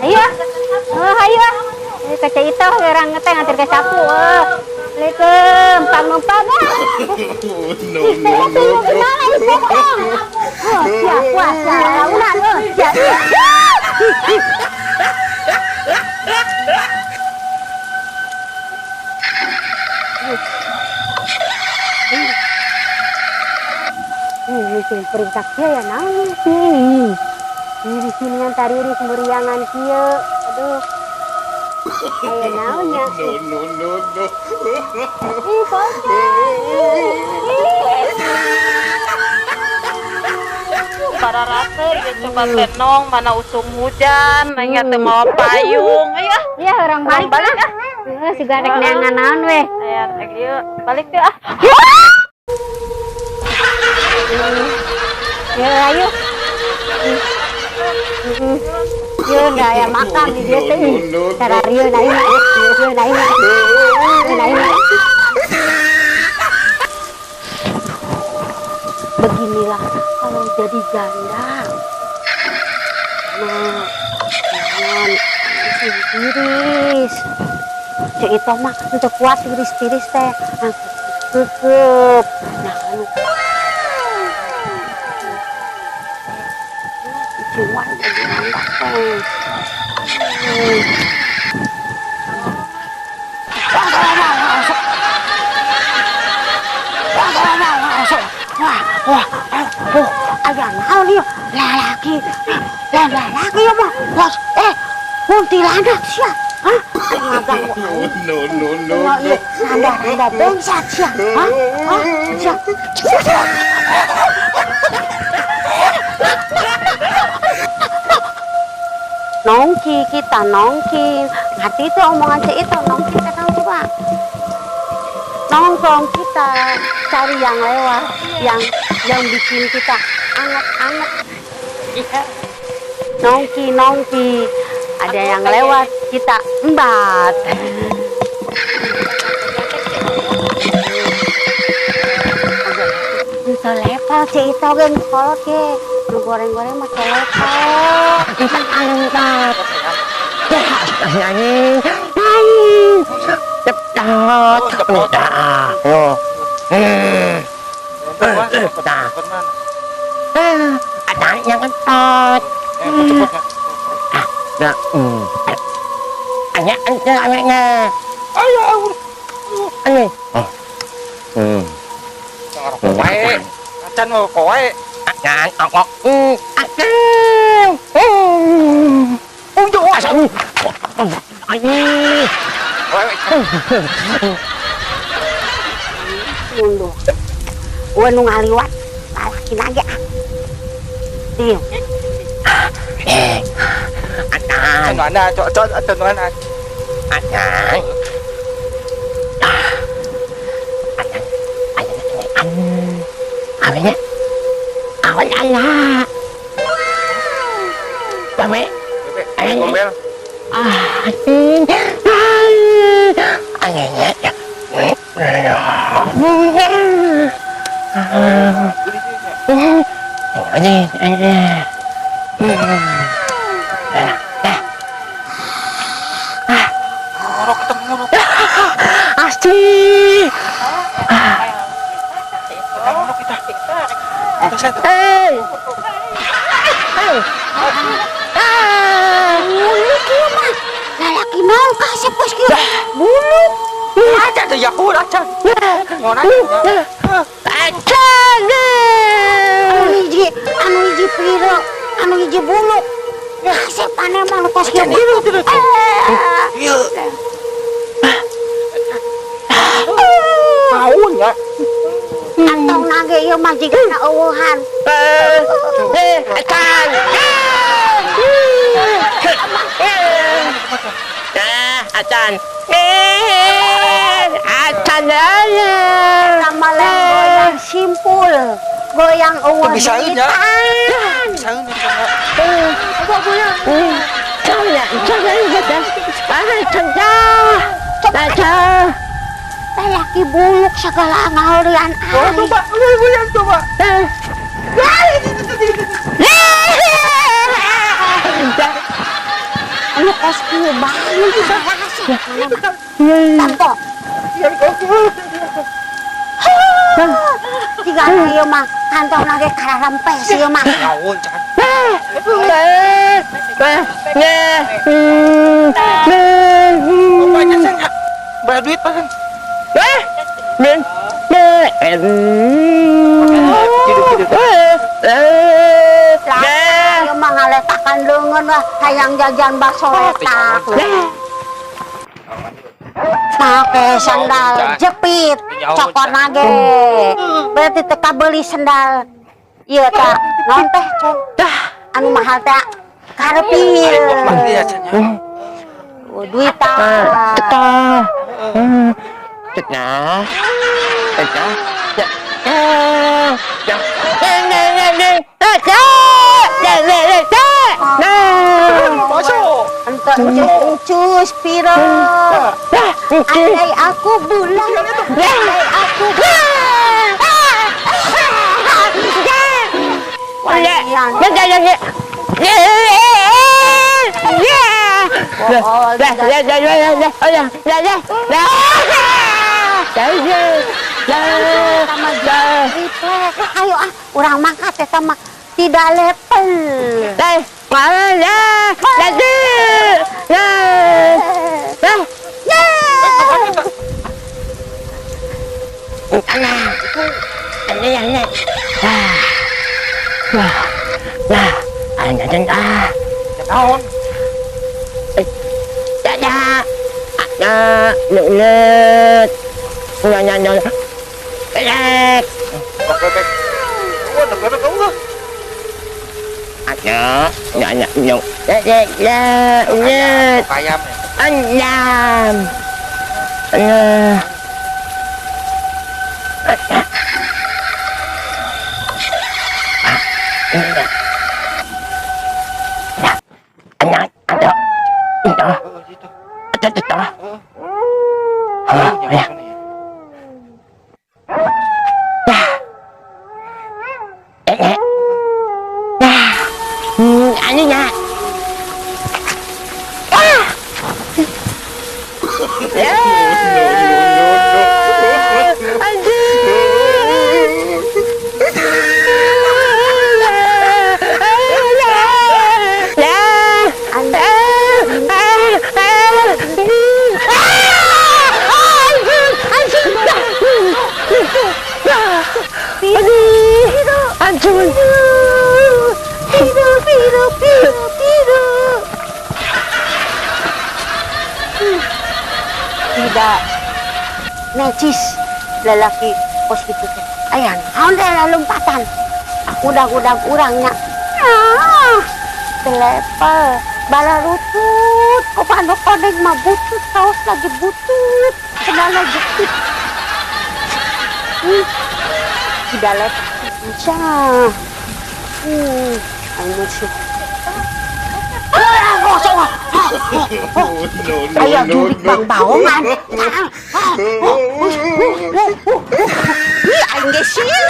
Ayo. Oh, ayo. Eh, kaca itu orang teh nganter ke sapu. Oh. Assalamualaikum, pang numpang. No, no, no, no. Oh, siap, kuat, siap, launan, oh, siap. Ini perintah kia ya naon sih. Di sini tariris muriangan kieu. Aduh. Ayo naon nya. No, no, no, no. Ih, pocong. Para rasa ya coba tenong mana usum hujan, nanya teu mawa payung. Ayo ah. Ya orang balik balik ah. Heeh, siga rek neangan naon weh. Ayo rek ieu balik teh ah. Ya ayo. Yo ndak ya makan di dia teh. Sararieun aing. Yeun aing. Yeun aing. Beginilah kalau jadi janda. Nah, jangan tiris. Cek itu mah untuk kuat tiris-tiris teh. Kekep. Nah, anu cuma jadi randa teh. Wah, wah, oh, aya naon ieu? Lalaki. Lalaki ieu mah. Bos, kuntilanak sia. Hah? Ngaganggu aing. No, no, no, no. Randa-randa bangsat sia. Hah? Hah? Sia. Nongki kita nongki. Ngerti itu omongan si itu nongki kita coba. Nongkrong kita cari yang lewat, yang bikin kita anget-anget. Iya. Nongki nongki, ada yang lewat kita embat. Itu level si itu gen kolot ge, nu goreng-goreng mah level. Angkat. Ada yang ketot. Mundur. Gue nu ngaliwat lalaki nage ah. Dieu. Mana cocok atau mana? Lalaki naon kasep bos kieu? Buluk. Aja teh yakur aja. Anu hiji piro, anu hiji buluk. Kasep aneh mah nu kos kieu. Ieu. Naon ya? Antong nage ieu mah jigana eueuhan. Acan. Acan. Acan sama goyang simpul, goyang eueuh. Bisa nya. Bisa nya. Coba. Laki buluk segala ngahurian aing. Coba, lu coba. Anu kos kieu bangun mana tampo. Tiga ieu mah kantongna ge kararempes ieu mah. Naon can. Banyak sen. Bayar duit pasen. Lah, ieu mah ngaletakan leungeun lah hayang jajan bakso letak. Make sandal jepit, cokot nage. Berarti teu kabeuli sendal. Ieu tah, naon teh, Cen? Anu mahal teh karepil. Oh, duit tah. Encus piro. Andai aku bulan, andai aku bulan. Ayo ah, urang mangkat eta mah tidak level. Tidak necis lelaki pos gitu teh. Ayan, naon teh lompatan. Udah-udah urangnya. Ah, telepel, bala rutut, kopano koneng mah butut, kaos lagi butut, sendal jepit. Tidak lepas bisa. Ayo sih. Ayo jurik bang baongan. Ih, aing ge sieun.